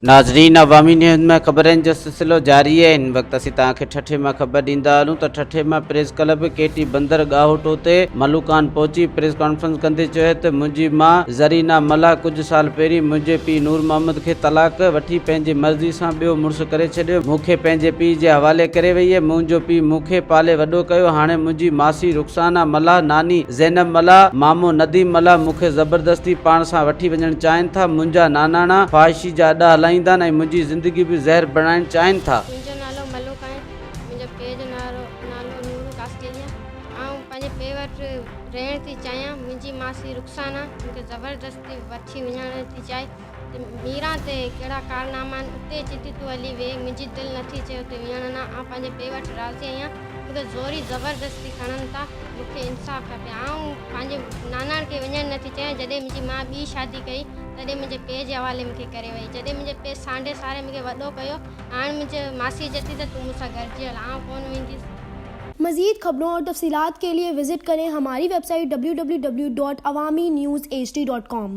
ناظرين عوامي نيوز ۾ خبرن جو سلسلو جاري آهي هن وقت اسين توهان کي ٺٽي مان خبر ڏيندا هلون ته ٺٽي مان پريس ڪلب ڪي ٽي بندر ڳاهوٽو تي ملوڪان پهچي پريس ڪانفرنس ڪندي چيو ته منهنجي ماء زرينا ملاح ڪجهه سال پهرين منهنجي پيء نور محمد کي طلاق وٺي پنهنجي مرضي سان ٻيو مڙس ڪري ڇڏيو مون کي پنهنجي پيء جي حوالي ڪري ويئي منهنجو پيء مون کي پالي وڏو ڪيو هاڻي منهنجي ماسي رخسانه ملاح ناني زينب ملاح، مامو نديم ملاح مون کي زبردستي پاڻ سان وٺي وڃڻ چاهين ٿا، منهنجا ناناڻا فحاشي جا اڏا هلائيندا آهن ۽ منهنجي زندگي به زهر بڻائڻ چاهين ٿا. منهنجو نالو ملوڪ آهي، منهنجي پيء جو نالو نورو ڪاسڪيلي آهي. آئون پنهنجي پيء وٽ رهڻ ٿي چاهيان، منهنجي ماسي رخسانه مون کي زبردستي وٺي وڃڻ ٿي چاهي. ته ميران تي ڪهڙا ڪارناما آهن، اتي اچي ٿي تون هلي ويهه، منهنجي دل نٿي چئي اتي ويهڻ لاء، آئون پنهنجي پيء وٽ راضي آهيان، مون کي زوري زبردستي کڻن ٿا، مون کي انصاف کپي، آئون پنهنجي ناناڻ کي وڃڻ نٿي چاهيان، جڏهن منهنجي ماء ٻي شادي ڪئي، تڏهن منهنجي پيء جي حوالي مون کي ڪري وئي، جڏهن منهنجي پيء سانڍي ساري مون کي وڏو ڪيو، هاڻ منهنجي ماسي چئي ٿي ته تون مون سان گڏجي هل، آئون ڪونه وينديس. مزيد خبرون اور تفصيلات ڪي ليي وزٽ ڪرين هماري website W W W dot Awami news H D dot com.